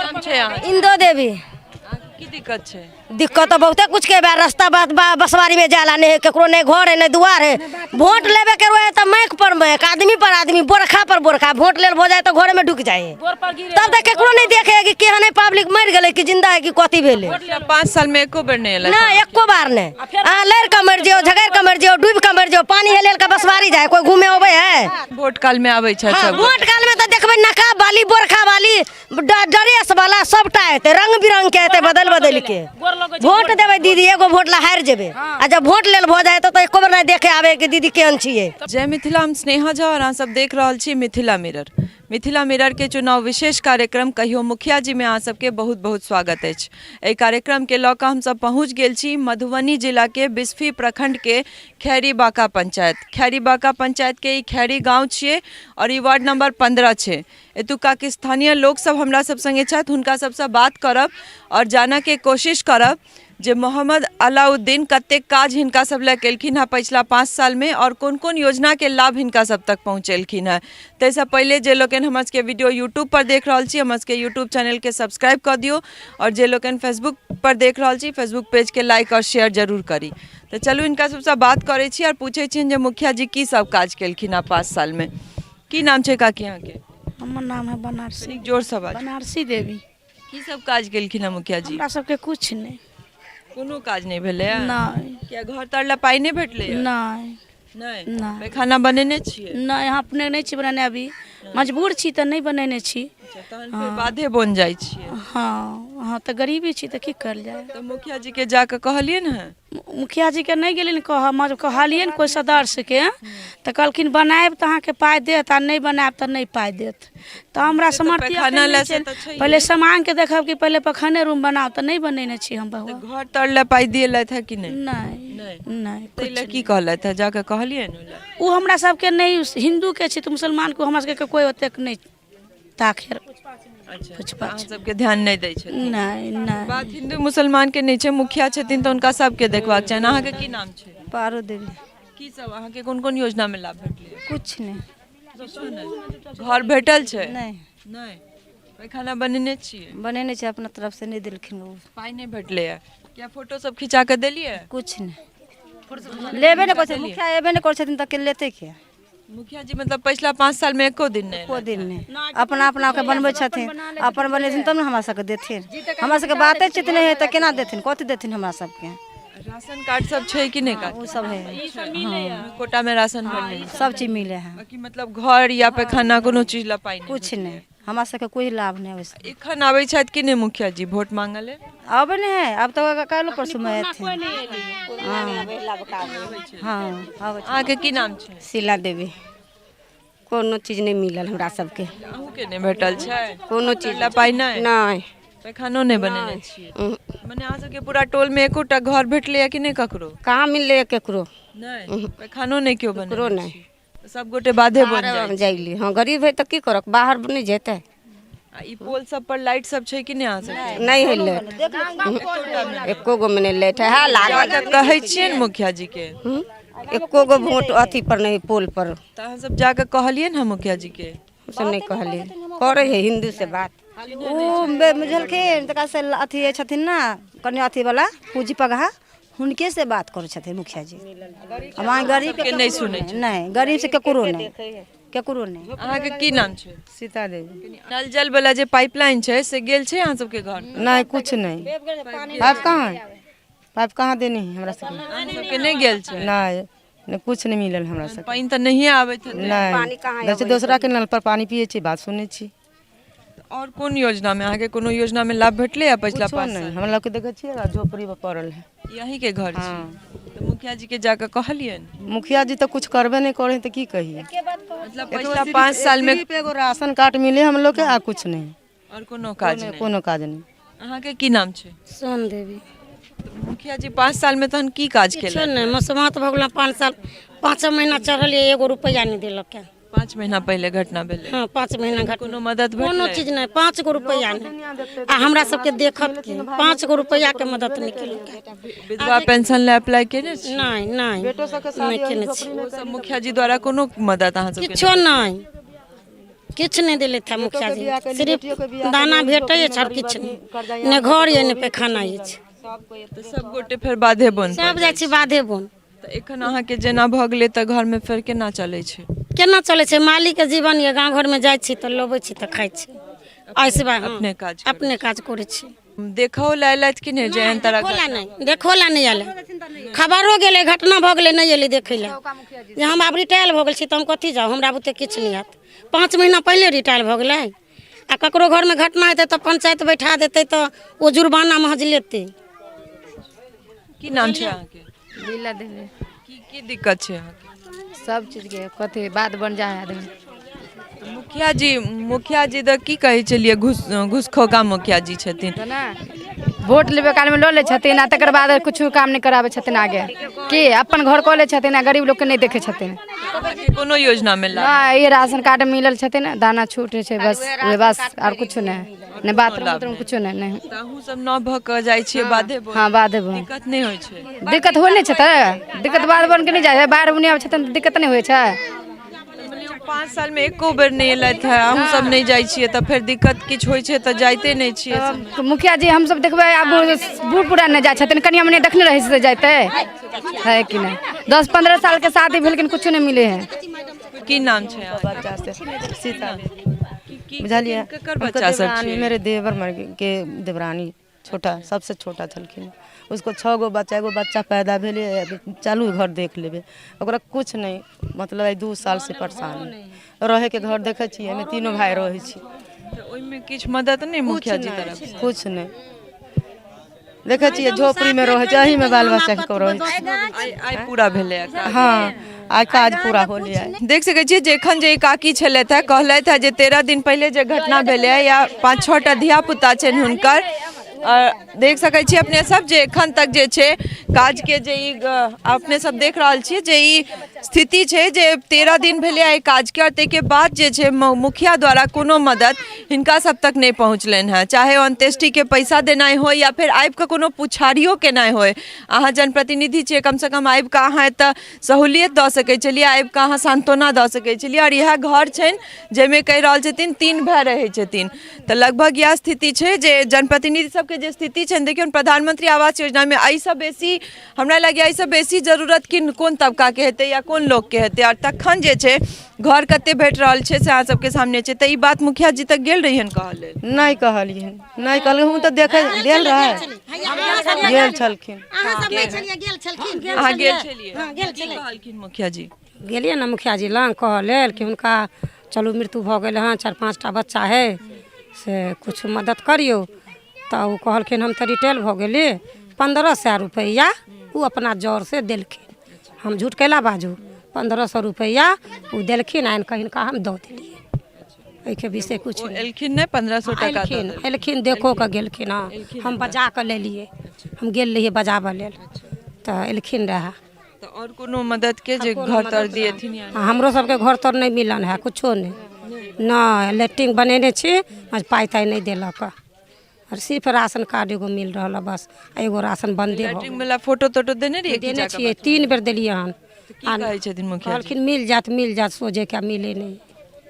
नाम छै अहाँ इंदो देवी। अहाँके की दिक्कत छै? दिक्कत तऽ बहुते कुछ के बा। रास्ता बात बा, बसवारी में जाला नहीं है, केकरो नहीं घर है नहीं दुआर है। वोट लेवे के रहे तो मैक पर मैक, आदमी पर आदमी, बोरखा पर बोरखा। वोट लेल हो जाए तो घरे में ढुक जाए, तब तक केकरो नहीं देखे कि केहन है पब्लिक, मर गेलै कि जिंदा है कि कथी भेलै। 5 साल में एको बेर नहि एलै? ना, एको बार नहीं। अहाँ लड़ के मर जाओ, झगड़ के मर जाओ, डूब के मर जाओ, पानी हेल के बसवारी जाए, कोई घूमे अबै है? वोट काल में आबै छथि हाँ, सब। वोट काल में तो देखबै नकाब वाली, बोरखा वाली, ड्रेस वाला सबटा एतै, रंग बिरंग के एतै, बदल बदल के। वोट देबै दीदी, एगो वोट ला हारि जेबै, आ जब वोट लेल भऽ जाए तऽ एको बेर नहि देखे आबै कि दीदी केहन छियै। जय मिथिला, हम स्नेहा झा और अहाँ सब देख रहल छी मिथिला मिरर। मिथिला मिरर के चुनाव विशेष कार्यक्रम कहियो मुखिया जी में अहाँ सबके बहुत बहुत स्वागत अछि। एहि कार्यक्रम के लऽ कऽ हमसब पहुँच गेल छी मधुबनी जिला के बिस्फी प्रखंड के खैरी बांका पंचायत। खैरी बांका पंचायत के ई खैरी गाँव छियै और ई वार्ड नंबर 15 छै। एतुका के स्थानीय लोक सब हमरा सब संगे छथि, हुनका सबसँ बात करब और जानऽ के कोशिश करब जे मोहम्मद अलाउद्दीन कतेक काज हिनका सब लए केलखिन हँ पछिला 5 सालमे और कोन कोन योजनाके लाभ हिनका सब तक पहुँचेलखिन हँ। ताहिसँ पहिले जे लोकनि हमर सबके वीडियो यूट्यूब पर देख रहल छी, हमर सबके यूट्यूब चैनलके सब्सक्राइब कऽ दियौ और जे लोकनि फेसबुक पर देख रहल छी, फेसबुक पेजके लाइक और शेयर जरूर करी। तऽ चलू हिनका सबसँ बात करै छी और पूछै छियनि जे मुखिया जी की सब काज केलखिन हँ 5 सालमे। की नाम छै काकी अहाँके? हमर नाम है बनारसी। कनिक जोरसँ बाजू। बनारसी देवी। की सब काज केलखिन हँ मुखिया जी? हमरा सबके कुछ नहि। कोनो काज नहि भेलै? नहि। किया, घर तर लए पाइ नहि भेटलै? नहि। नहि? नहि। पैखाना बनेने छियै? नहि, हम अपने नहि छी बनेने, अभी मजबूर छी तऽ नहि बनेने छी। अच्छा, तहन फेर बाधे बन जाइ छियै? हँ हँ, तऽ गरीबी छी तऽ की करल जाय। तऽ मुखिया जी के जाकऽ कहलियै ने? मुखिया जीके नहि गेलियनि कहऽ, कहलियनि कोइ सदस्यके तऽ कहलखिन बनायब तऽ अहाँके पाइ देत आ नहि बनायब तऽ नहि पाइ देत। तऽ हमरा से तऽ सामर्थ्य पैखाना एखन लए नहि से छै। तऽ छैहे। पहिले समांगके देखब कि पहिले पैखाने रूम बनाउ, तऽ नहि बनेने छी हम बौआ। घर तर लए पाइ दिएलथि है कि नहि? नहि। नहि? नहि। ताहि लए की कहलथि है, जाकऽ कहलियनि ओहि लए? ओ हमरा सबके नहि, हिन्दूके छै तऽ मुसलमानके हमरा सबके कोइ ओतेक नहि ताखेर। अच्छा, पूछ अहाँ सबके ध्यान नहि दै छथिन? नहि नहि। बात हिन्दू मुसलमान के नहि छै, मुखिया छथिन तऽ हुनका सबके देखबाक चाही। अहाँके की नाम छै? पारो देवी। की सब अहाँके कोन कोन योजना में लाभ भेटलै? कुछ नहि। किछो नहि? घर भेटल छै? नहि। नहि? पैखाना बनेने छियै? बनेने छै, अपना तरफ से नहि देलखिन ओ। पाइ नहि भेटलै? किया, फोटो सब खिंचा कऽ देलियै? कुछ नहि, लेबे नहि करै छै मुखिया, एबे नहि करै छथिन तऽ के लेतै के? मुखिया जी मतलब पछिला 5 साल में एको दिन नहि? एको दिन नहि। अपना अपना के बनबै छथिन, अपन बनेथिन तब ने हमरा सबके देथिन। हमरा सबके बाते चित नहि है तऽ केना देथिन, कथी देथिन हमरा सबके? राशन कार्ड सब छै कि नहि? ओ सब है। हाँ। कोटा में राशन भेटै? सब चीज मिले है। बाकी मतलब घर या पैखाना कोनो चीज ला पाइ नहि? कुछ नहि, हमरा सबके कोई लाभ नहि ओहिसँ। एखन आबै छथि कि नहि मुखिया जी वोट मांगऽ लेल? आबै नहि है आब तऽ, काल्हि परसूमे एथिन। हँ, आबै। अहाँके की नाम छै? शीला देवी। कोनो चीज नहि मिलल हमरा सबके। अहूँके नहि भेटल छै? कोनो चीज ला पाइ नहि? नहि। पैखानो नहि बनेने छियै? मने अहाँ सबके पूरा टोल में एकोटा घर भेटलैया कि नहि ककरो? कहाँ मिललै केकरो। नहि? पैखानो नहि केओ केकरो बनेने? नहि। सब गोटे बाधे बन जाइ? जैली। हँ, गरीब है तऽ की करक, बाहर नहि जेतै। आ ई पोल सब पर लाइट सब छै कि नहि अहाँ सबके? नहि है लाइट, एको गो में नहि लाइट है। हाँ, लागल। जाकऽ कहै छियै ने मुखिया जी के? एको गो वोट अथी पर नहि, पोल पर। तऽ अहाँ सब जाकऽ कहलियै ने मुखिया जी के? हमसब नहि कहलियै, करै है हिन्दू से बात। ओ बुझलखिन तकरा से अथी छथिन ने, कनि अथीवला पूँजी पगहा, हुनके से बात करै छथिन मुखिया जी। हम अहाँ गरीब के नहि सुनै छै? नहि, गरीब से केकरो नहि, केकरो नहि। अहाँके की नाम छै? सीता देवी। नल जल वाला जे पाइपलाइन छै से गेल छै अहाँ सबके घर? नहि, कुछ नहि। पाइप कहाँ है? पाइप कहाँ देने है हमरा सबके? अहाँ सबके नहि गेल छै? नहि नहि, कुछ नहि मिलल हमरा सबके। पानि तऽ नहिए आबैत हेतै? नहि, देखै छी दोसरा के नल पर पानि पियै छी, बात सुनै छी। और कोन योजना में अहाँके कोनो योजना में लाभ भेटलै या पछिला कुछो 5 नहि साल? हमरा लोग के देखै छियै झोपड़ी पर पड़ल है। ई अहींके घर छी? हाँ। तऽ मुखिया जी के जाकऽ कहलियनि? मुखिया जी तऽ कुछ करबे नहि करे है तऽ की कहिए। मतलब पछिला 5 साल में सिर्फ एगो राशन कार्ड मिले हम लोग के आ कुछ नहीं। और कोनो काज नहि? कोनो काज नहि। अहाँके की नाम छै? सोन देवी। तऽ मुखिया जी 5 साल में तहन की काज किछो केलनि? नहि, मसोमात भऽ गेलहुँ 5 साल, 5 महीना चढ़लियै, एगो रुपैआ नहि देलक। 5 महीना पहिले घटना भेलै? हँ, 5 महीना घटना। कोनो मदद कोनो भेटलै? चीज नहि, 5 गो रुपैआ नहि। आ हमरा सबके देखत के? 5 गो रुपैआके मदद नहि केलक। विधवा पेंशन लए अप्लाई केने छी? नहि नहि, नहि केने छी। ओ सब मुखिया जी द्वारा कोनो मदद अहाँ सबके? किछो नहि। किछु नहि देलथि है मुखिया जी, सिर्फ दाना भेटै अछि आओर किछु नहि, नहि घर यऽ नहि पैखाना अछि। तऽ सब गोटे फेर बाधे बन सब जाइ छी बाधे बन। तऽ एखन अहाँके जेना भऽ गेलै तऽ घरमे फेर केना चलै छै? केना चलै छै, मालिकके जीवन यऽ, गाँव घरमे जाइ छी तऽ लबै छी तऽ खाइ छी, एहिसँ अपने काज अपने काज करै छी। देखो लए अयलथि कि नहि जे एहन तरहक? देखो ला नहि आयल, खबरो गेलै, घटना भऽ गेलै, नहि एलै देखै लए। जे हम आब रिटायर भऽ गेल छी तऽ हम कथी जाउ, हमरा बुते किछु नहि हैत। 5 महीना पहिले रिटायर भऽ गेलै। आ ककरो घरमे घटना हेतै तऽ पंचायत बैठा देतै तऽ ओ जुर्माना महज लेतै। की नाम छै अहाँके? लीला देवी। की की दिक्कत छै अहाँके? सब चीजके कथी बात बन जाए है आदमी। मुखिया जी, मुखिया जी तऽ की कहै छलियै, घुस घुसखोका मुखिया जी छथिन ने, वोट लेबे कालमे लऽ लै छथिन आ तकर बाद किछु काम नहि कराबै छथिन। आगे की अपन घर कऽ लै छथिन आ गरीब लोकके नहि देखै छथिन। कोनो योजनामे लाभ नहि, ई राशन कार्ड मिलल छथिन, दाना छूट छै, बस उहे, बस आओर किछु नहि, नहि बाथरूम उथरूम किछु नहि। नहि तऽ अहूँ सब नव भऽ कऽ जाइ छियै बाधे बन? हँ, बाधे बन। दिक्कत नहि होइ छै? दिक्कत होइ नहि छै तऽ दिक्कत बाध बनके नहि जाइ छै, बाढ़ि बुनी आबै छथिन तऽ दिक्कत नहि होइ छै। 5 सालमे एको बेर नहि एलथि है, अहूँ सब नहि जाइ छियै तऽ फेर दिक्कत किछु होइ छै तऽ जाइते नहि छियै? मुखिया जी हमसब देखबै आब बूढ़ पुरान नहि जाइ छथिन, कनिया मनिया देखने रहै छै जाइते है कि नहि। 10-15 सालके शादी भेलखिन, किछु नहि मिलै है। की नाम छै? बच्चा से सीता, बुझलियै? ककर बच्चा सब छै? मेरे देवर मर के देवरानी छोटा, सबसे छोटा छलखिन, उसको 6 गो बच्चा, एगो बच्चा पैदा भेलै, चलू घर देख लेबै, ओकरा किछु नहि, मतलब 2 साल से परेशान रहैके घर देखै छियै, एहिमे तीनो भाय रहै छी। ओहिमे किछु मदद नहि मुखिया जी तरफ से? किछु नहि, देखै छियै झोपड़ीमे रहै छै, एहिमे बाल बच्चाके रहै छै। आइ पूरा भेलै? हँ, आइ काज पूरा होलै। देख सकै छियै जे एखन जे काकी छलथि है, कहलथि है जे 13 दिन पहिले जे घटना भेलै या 5-6 टा धियापुता छनि हुनकर। आओर देख सकै छियै अपने सब जे एखन तक जे छै काजके जे ई अपने सब देख रहल छियै जे ई स्थिति छै जे 13 दिन भेलै एहि काजके आओर ताहिके बाद जे छै मुखिया द्वारा कोनो मदद हिनका सब तक नहि पहुँचलनि हेँ, चाहे ओ अंत्येष्टिके पैसा देनाइ होइ या फेर आबिकऽ कोनो पुछारियो केनाइ होइ। अहाँ जनप्रतिनिधि छियै, कमसँ कम आबिकऽ अहाँ एतऽ सहूलियत दऽ सकै छलियै, आबिकऽ अहाँ सान्त्वना दऽ सकै छलियै। आओर इएह घर छनि जाहिमे कहि रहल छथिन 3 भाय रहै छथिन, तऽ लगभग इएह स्थिति छै जे जनप्रतिनिधि सबके जे स्थिति छनि। देखियौ प्रधानमंत्री आवास योजनामे एहिसँ बेसी हमरा लगैए एहिसँ बेसी जरूरत कि कोन तबकाके हेतै या कोन लोकके हेतै, आओर तखन जे छै घर कते भेट रहल छै से अहाँ सबके सामने छै। तऽ ई बात मुखिया जी तक गेल रहियनि कहऽ लेल? नहि कहलियनि, नहि कहलियनि, हम तऽ देखै गेल रहै, गेल छलखिन। अहाँ गेल छलियै? की कहलखिन मुखिया जी? गेलियै ने मुखिया जी लग कहऽ लेल कि हुनका चलू मृत्यु भऽ गेल हँ, 4-5 टा बच्चा है, से किछु मदद करियौ। तऽ ओ कहलखिन हम तऽ रिटायर भऽ गेली, 1500 रुपैआ ओ अपना जरसँ देलखिन। हम झूठ कैला बाजू, 1500 रुपैआ ओ देलखिन, आनि कऽ हिनका हम दऽ देलियै। एहिके विषय किछु एलखिन नहि? 1500 टका एलखिन, एलखिन, देखो कऽ गेलखिन। हँ, हम बजा कऽ लेलियै, हम गेल रहियै बजाबऽ लेल तऽ एलखिन रहए। तऽ आओर कोनो मदद के जे घर तर दिएथिन? हमरो सबके घर तर नहि मिलल है, कुछो नहि, नहि लैट्रिन बनेने छी, पाइ ताइ नहि देलक, और सिर्फ राशन कार्ड एगो मिल रहल है बस, एगो राशन बंदे भऽ लैट्रिन वाला फोटो तोटो देने रहियै? देने छियै, 3 बेर देलियै हन। की कहै छथिन मुखिया? कहलखिन मिल जायत, मिल जायत, सोझे के मिले नहि,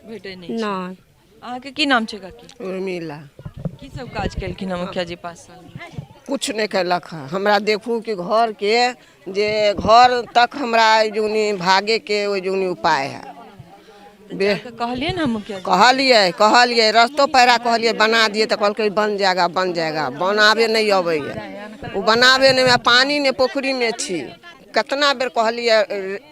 भेटै नहि। नहि। अहाँके की नाम छै काकी? उर्मिला। की सब काज केलखिन हँ मुखिया जी 5 साल में? कुछ नहि केलक हँ। हमरा देखू कि घर के जे घर तक हमरा जुगनी भागे के ओहि जुगनी उपाय है। कहलियै ने मुखिया? कहलियै, कहलियै, रस्तो पैरा कहलियै बना दिए तऽ कहलकै बन जाएगा, बन जाएगा, बनाबे नहि अबैया, ओ बनाबे नहि, पानी नहि पोखरिमे छी। कितना बेर कहलियै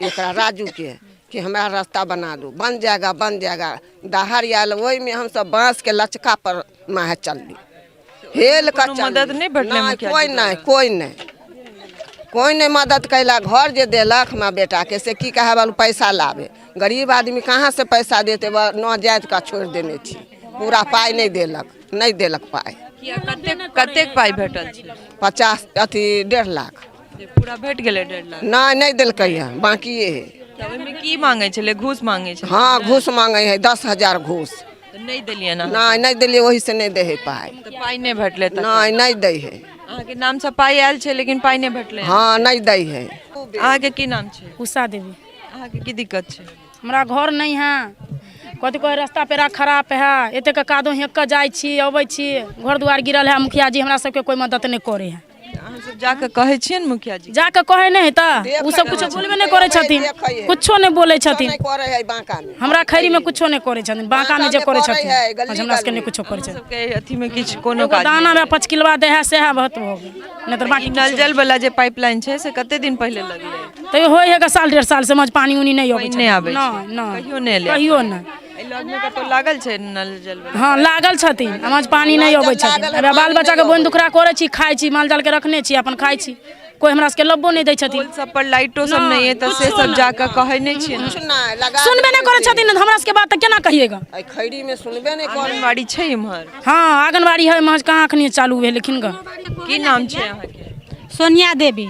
एकरा राजूके कि हमरा रास्ता बना दू, बन जाएगा, बन जाएगा। दहार आयल ओहिमे हमसब बाँसके लचका पर माहे चलली, हेल कऽ मदद नहि भेटलै? कोइ नहि, कोइ नहि, कोइ नहि मदद कैलक। घर जे देलक हमरा बेटाके से की कहै बालू पैसा लाबे, गरीब आदमी कहाँ से पैसा देते? न जाति का छोड़ि देने छी, पूरा पाइ नहि देलक, नहि देलक पाइ। कतेक पाइ भेटल छै? 1.5 लाख। पूरा भेट गेलै 1.5 लाख? नहि, नहि देलकै हँ, बाकिए है। ओहिमे की मांगै छलै? घूस मांगै छलै? हँ, घूस मांगै है, 10,000 घूस। नहि देलियै ने? नहि, नहि देलियै, ओहि से नहि दै है पाइ। तऽ पाइ नहि भेटलै? नहि, नहि दै है। अहाँके नामसँ पाइ आयल छै लेकिन पाइ नहि भेटलै? हँ, नहि दै है। अहाँके की नाम छै? उषा देवी। अहाँके की दिक्कत छै? हमरा घर नहि है, कथी कहै रास्ता पेरा खराब है एतेक कादो हेक कऽ जाइ छी अबै छी घर दुआर गिरल है मुखिया जी हमरा सबके कोइ मदद नहि करै है। अहाँ सब जाकऽ कहै छियनि मुखिया जी? जाकऽ कहै नहि है तऽ ओ सब कुछो बोलबे नहि करै छथिन, कुछो नहि बोलै छथिन। नहि करै है बांका मे। हमरा खैरीमे कुछो नहि करै छथिन, बांकामे जे करै छथिन है, गली हमरा सबके नहि कुछो करै छथिन। सबके अथीमे किछु कोनो एगो काज दाना मे 5 किलवा दै है सएह बहुत भऽ गेल, नहि तऽ बाकी ई नल जल वाला जे पाइपलाइन छै से कते दिन पहिले लगलै? तैयो होइ है साल 1.5 साल से मज पानी उनी नहि अबै पानि नहि आबै छै। नहि नहि कहियो नहि एलै? कहियो नहि। एहि लगमे कतौ लागल छै नल जल वाला? हँ लागल छथिन, मज पानी नहि अबै छथिन। अबे बाल बच्चाके बोनि दुखरा करै छी, खाइ छी, माल जालके रखने छी, अपन खाइ छी, कोइ हमरा सबके लब्बो नहि दै छथिन। पोल सब पर लाइटो सब नहि अइ तऽ से सब जाकऽ कहै नहि छियै ने? नहि लगा सुनबे नहि करै छथिन हमरा सबके बात तऽ केना कहिएगा? एहि खैरी मे सुनबे नहि करै। आंगनबाड़ी छै इम्हर? हँ आंगनबाड़ी है, महज कहाँ अखनी चालू भेलखिन ग। की नाम छै अहाँके? सोनिया देवी।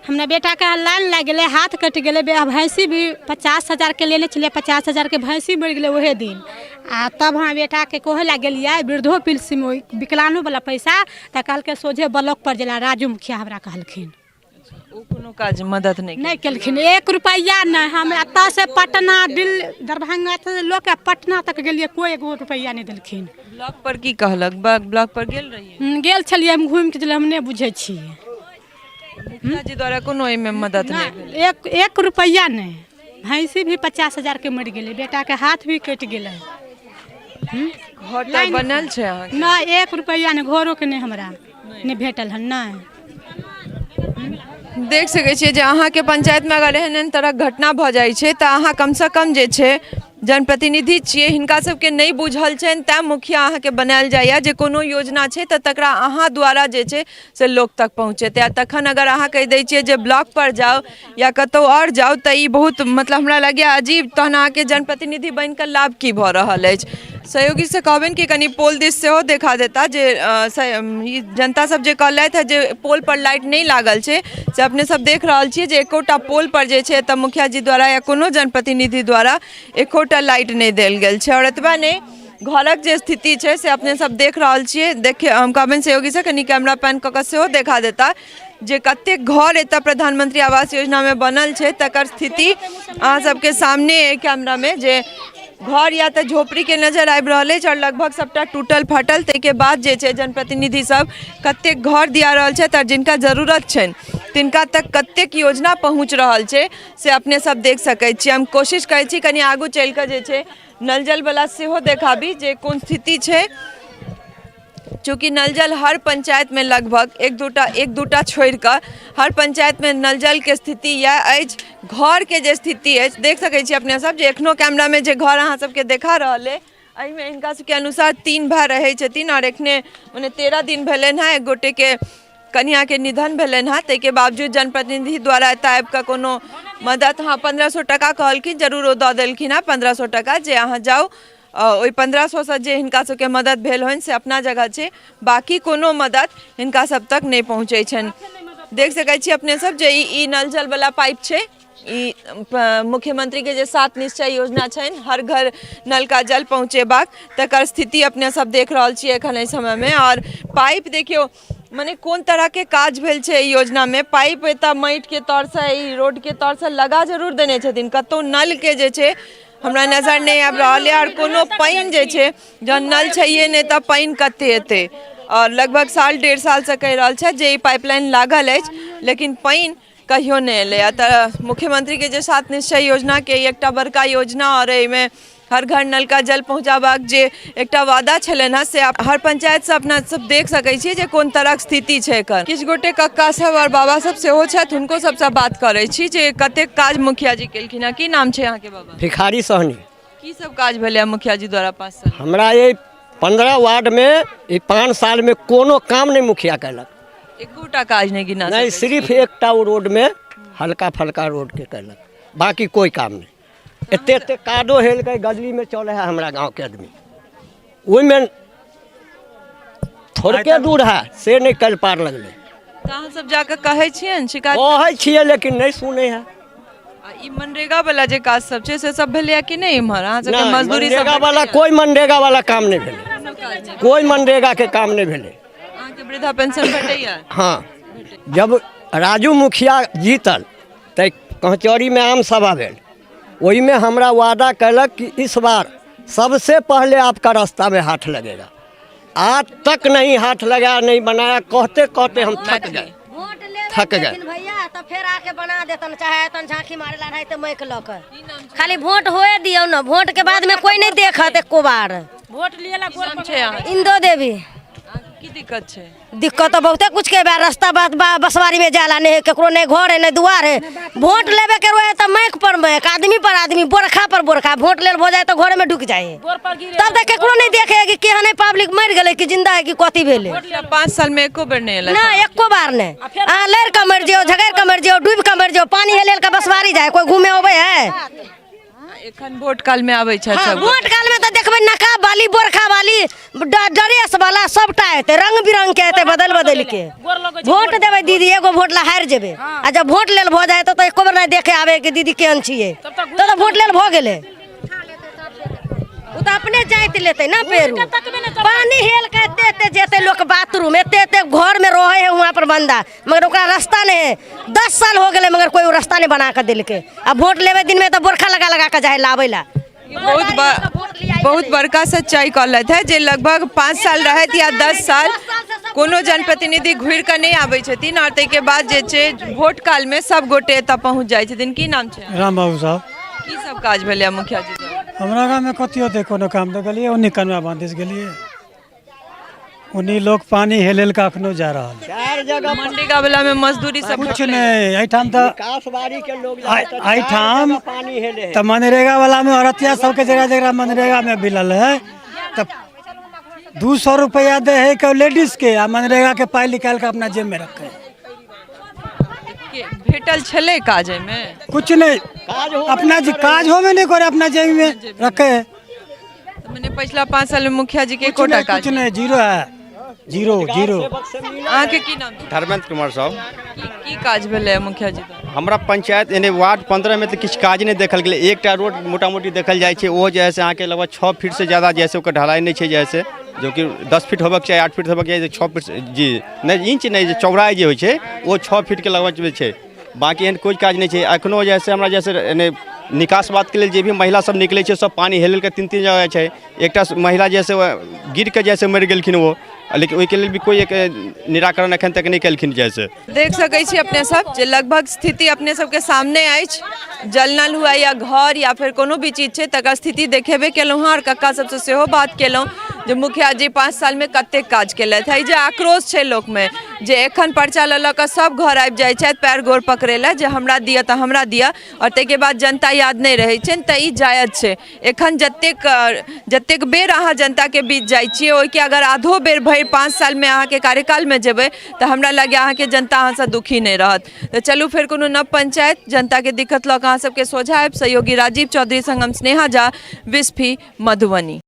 हमरा बेटाके लाइन लागि गेलै, हाथ कटि गेलै, भैंसी भी 50,000 के लेने छलियै, 50,000 के भैंसी मरि गेलै ओहे दिन। आ तब हमरा बेटाके कहै लए गेलियै वृद्धो पेंशन विकलांगो वाला पैसा, तऽ कहलकै सोझे ब्लॉक पर जेला, राजू मुखिया हमरा कहलखिन। ओ कोनो काज मदद नहि नहि केलखिन, 1 रुपैआ नहि। हम एतऽ से पटना दिल्ली दरभंगा से लऽ के पटना तक गेलियै, कोइ 1 रुपैआ नहि देलखिन। ब्लॉक पर की कहलक? ब्लॉक पर गेल रहियै? गेल छलियै हम, घुमि के छलियै, हम नहि बुझै छियै। मुखिया जी द्वारा कोनो एहिमे मदद नहि भेलै? 1 रुपैआ नहि। भैंसी भी 50,000 के मरि गेलै, बेटाके हाथ भी कटि गेलै। घर तऽ बनल छै अहाँके? नहि, 1 रुपैआ नहि, घरोके नहि हमरा नहि भेटल हन। नहि देख सकै छियै जे अहाँके पंचायतमे अगर एहन एहन तरहक घटना भऽ जाइ छै तऽ अहाँ कमसँ कम जे छै जनप्रतिनिधि छियै, हिनका सबके नहि बुझल छनि तैँ मुखिया अहाँके बनायल जाइए जे कोनो योजना छै तऽ तकरा अहाँ द्वारा जे छै से लोक तक पहुँचेतै। आ तखन अगर अहाँ कहि दै छियै जे ब्लॉक पर जाउ या कतहु आओर जाउ तऽ ई बहुत मतलब हमरा लगैए अजीब। तहन अहाँके जनप्रतिनिधि बनिकऽ लाभ की भऽ रहल अछि? सहयोगीसँ कहबनि कि कनि पोल दिस सेहो देखा देता जे ई जनता सब जे कहलथि हँ जे पोल पर लाइट नहि लागल छै से अपने सब देख रहल छियै जे एकोटा पोल पर जे छै एतऽ मुखिया जी द्वारा या कोनो जनप्रतिनिधि द्वारा एकोटा लाइट नहि देल गेल छै। आओर एतबा नहि, घरक जे स्थिति छै से अपने सब देख रहल छियै। देखिए हम कहबनि सहयोगीसँ कनि कैमरा पैन कऽ कऽ सेहो देखा देता जे कतेक घर एतऽ प्रधानमंत्री आवास योजनामे बनल छै तकर स्थिति अहाँ सबके सामने अइ कैमरामे, जे घर या तऽ झोपड़ीके नजर आबि रहल अछि आओर लगभग सबटा टूटल फाटल। ताहिके बाद जे छै जनप्रतिनिधि सब कतेक घर दिया रहल छथि आओर जिनका जरूरत छनि तिनका तक कतेक योजना पहुँच रहल छै से अपने सब देख सकै छियै। हम कोशिश करै छी कनि आगू चलि कऽ जे छै नल जल वाला सेहो देखाबी जे कोन स्थिति छै। चूँकि नल जल हर पंचायत में लगभग एक दूटा छोड़ि कऽ हर पंचायत में नल जल के स्थिति इएह अछि। घर के जे स्थिति अछि देख सकै छी अपने सब जे एखनो कैमरा में जे घर अहाँ सबके देखा रहल अइ एहिमे हिनका सबके अनुसार 3 भाय रहै छथिन आओर एखने मने 13 दिन भेलनि हँ एक गोटेके कनियाके निधन भेलनि हँ, ताहिके बावजूद जनप्रतिनिधि द्वारा एतऽ आबि कऽ कोनो मदद, हँ 1500 टाका कहलखिन, जरूर ओ दऽ देलखिन हँ 1500 टाका जे अहाँ जाउ। ओहि 1500सँ जे हिनका सबके मदद भेल होइन से अपना जगह छै, बाकी कोनो मदद हिनका सब तक नहि पहुँचै छनि। देख सकै छी अपने सब जे ई नल जल वाला पाइप छै, ई मुख्यमंत्री के जे 7 निश्चय योजना छनि हर घर नल का जल पहुँचेबाक, तकर स्थिति अपने सब देख रहल छियै एखन एहि समयमे। आओर पाइप देखियौ मने कोन तरहके काज भेल छै एहि योजनामे। पाइप एतऽ माटिके तरसँ ई रोडके तरसँ लगा जरूर देने छथिन, कतहु नलके जे छै हमरा नजर नहि आबि रहल यऽ। आओर कोनो पानि जे छै जहन नल छैहे नहि तऽ पानि कते एतै? आओर लगभग साल 1.5 सालसँ कहि रहल छथि जे ई पाइपलाइन लागल अछि लेकिन पानि कहियो नहि एलैए। तऽ मुख्यमंत्रीके जे 7 निश्चय योजनाके एकटा बड़का योजना आओर एहिमे हर घर नल का जल पहुँचाबाक जे एकटा वादा छलनि हँ से हर पंचायतसँ अपना सब देख सकै छियै जे कोन तरहक स्थिति छै एकर। किछु गोटे कक्का सब आओर बाबा सब सेहो छथि, हुनको सबसँ बात करै छी जे कतेक काज मुखिया जी केलखिन हँ। की नाम छै अहाँके बाबा? भिखारी सहनी। की सब काज भेलै मुखिया जी द्वारा 5 साल? हमरा ये 15 वार्डमे ई 5 सालमे कोनो काम नहि मुखिया केलक, एकोटा काज नहि गिना नहि, सिर्फ एकटा ओ रोडमे हल्का फल्का रोडके केलक, बाकी कोइ काम नहि। एते एते कादो हेलकै गजलीमे चलै है हमरा गाँवके आदमी, ओहिमे थोड़के दूर है से नहि कल पार लगलै। तऽ अहाँ सब जाकऽ कहै छियनि शिकायत? कहै छियै लेकिन नहि सुनै है। आ ई मनरेगा वाला जे काज सब छै से सब भेलैया कि नहि इम्हर? अहाँ सबके नहि, मजदूरी सब मनरेगा वाला कोइ मनरेगा वाला काम नहि भेलै, कोइ मनरेगा के काम नहि भेलै। अहाँके वृद्धा पेंशन भेटैया? हाँ, जब राजू मुखिया जीतल तऽ कचहरीमे आम सभा भेल, ओहिमे हमरा वादा कयलक कि इस बार सबसे पहले आपका रास्ता में हाथ लगेगा। आज तक नहीं हाथ लगाया, नहीं बनाया, कहते कहते हम थक गए, थक गए। भैया तो फिर आके बना देतन, चाहे तन झांकी मारे ला रहे तो मैक लऽ के खाली वोट होए दियौ न, वोट के बाद में कोई नहीं देखत एको बार। वोट लिए ला गोर नाम छै अहाँके? इंदो देवी। की दिक्कत छै? दिक्कत तो बहुते कुछ के बा, रास्ता बात बा, बसवारी में जाला नहीं है, केकरो नहीं घर है नहीं दुआर है। वोट लेवे के रहे तो मैक पर मैक, आदमी पर आदमी, बोरखा पर बोरखा, वोट लेल हो जाए तो घरे में ढुक जाए, तब तक केकरो नहीं देखे कि केहन है पब्लिक मर गेलै कि जिंदा है कि कथी भेलै। 5 साल में एको बेर नहि एलै? ना, एको बार नहीं। अहाँ लड़ि कऽ मरि जाओ, झगड़ि कऽ मरि जाओ, डूबि कऽ मरि जाओ, पानी हेल हेल कऽ बसवारी जाए, कोई घूमे अबै है? एखन वोट काल में आबै छथि हाँ, सब? वोट काल में तो देखबै नकाब वाली, बोरखा वाली, ड्रेस वाला सबटा एतै, रंग बिरंग के एतै, बदल बदल के। वोट देबै दीदी, एगो वोट ला हारि जेबै, आ जब वोट लेल भऽ जाए तऽ एको बेर नहि देखे आबै कि दीदी केहन छियै, तऽ वोट लेल भऽ गेलै। ओ तऽ अपने जाति लेतै ना। पेरू पानी हेल के एते एते जेतै लोक बाथरूम, एते एते घर में रहे है वहाँ पर बंदा, मगर ओकरा रास्ता नहीं है। 10 साल हो गेलै मगर कोई ओ रास्ता नहीं बना के देलकै। आ वोट लेवे दिन में तऽ बोरखा लगा लगा के जाए लाबै ला। बहुत बड़का सच्चाई कहलथि है जे लगभग 5 साल रहत या 10 साल कोनो जनप्रतिनिधि घुरि कऽ नहि आबै छथिन, आओर ताहिके बाद जे छै वोट कालमे सब गोटे एतऽ पहुँच जाइ छथिन। की नाम छै? राम बाबू साहब। की सब काज भेलै मुखिया जी द्वारा? हमरा गाँवमे कथी होतै, कोनो काम तऽ गेलियै ओन्नी कनवा बांध दिस गेलियै, ओन्नी लोक पानी हेल हेल कऽ अखनो जा रहल है। चार जगह मनरेगा वाला में मजदूरी सब कुछ नहीं, एहिठाम तऽ विकासवाड़ी के लोग एहिठाम पानी हेले है। तऽ मनरेगा वाला में औरतिया सबके जगह जगह मनरेगा में मिलल है तऽ 200 रुपया दे है के लेडीज के, आ मनरेगा के पाई निकाल के अपना जेब में रखे है। भेटल छलै काज एहिमे? कुछ नहीं, अपना जे काज होबे नहीं करे, अपना जेब में रखे है। तऽ मने पछिला 5 साल में मुखिया जी के कुछ एकोटा नहीं, काज कुछ नहीं, जीरो है, जीरो जीरो। अहाँके की नाम छै? धर्मेंद्र कुमार साहु। की काज भेलै मुखिया जी द्वारा? हमरा पंचायत यानी वार्ड 15 में तऽ किछु काज नहि देखल गेलै। एकटा रोड मोटा मोटी देखल जाइ छै, ओहो जे है से अहाँके लगभग 6 फीट से ज्यादा जे है से ओकर ढलाई नहि छै, जे है से जो कि 10 फीट होबक चाही, 8 फीट होबक चाही, 6 फीट जी नहि इंच नहि, जे चौड़ाइ जे होइ छै ओ 6 फीटके लगभग छै। बाँकी एहन कोइ काज नहि छै। एखनो जे है से हमरा जैसे एने निकास बातके लेल जे भी महिला सब निकलै छै सब पानी हेल हेलके 3-3 जगह छै। एकटा महिला जे है से गिर के जे है से मरि गेलखिन ओ, लेकिन ओहिके लेल भी कोइ एक निराकरण एखन तक नहि केलखिन जे है से। देख सकै छी अपने सब जे लगभग स्थिति अपने सबके सामने अछि। जल नल हुआ या घर या फिर कोनो भी चीज छै तकर स्थिति देखेबे केलहुँ हँ, आओर कक्का सबसँ सेहो बात केलहुँ जे मुखिया जी 5 सालमे कतेक काज केलथि। ई जे आक्रोश छै लोकमे जे एखन पर्चा लऽ लऽ कऽ सब घर आबि जाइ छथि पैर गोर पकड़ै लए जे हमरा दिअ तऽ हमरा दिअ, आओर ताहिके बाद जनता याद नहि रहै छनि, तऽ ई जायज छै। एखन जतेक बेर अहाँ जनताके बीच जाइ छियै ओहिके अगर आधो बेर भरि 5 सालमे अहाँके कार्यकालमे जेबै तऽ हमरा लगैए अहाँके जनता अहाँसँ दुखी नहि रहत। तऽ चलू फेर कोनो नव पंचायत जनताके दिक्कत लऽ कऽ अहाँ सबके सोझा आबि। सहयोगी राजीव चौधरी संग हम स्नेहा झा, बिस्फी, मधुबनी।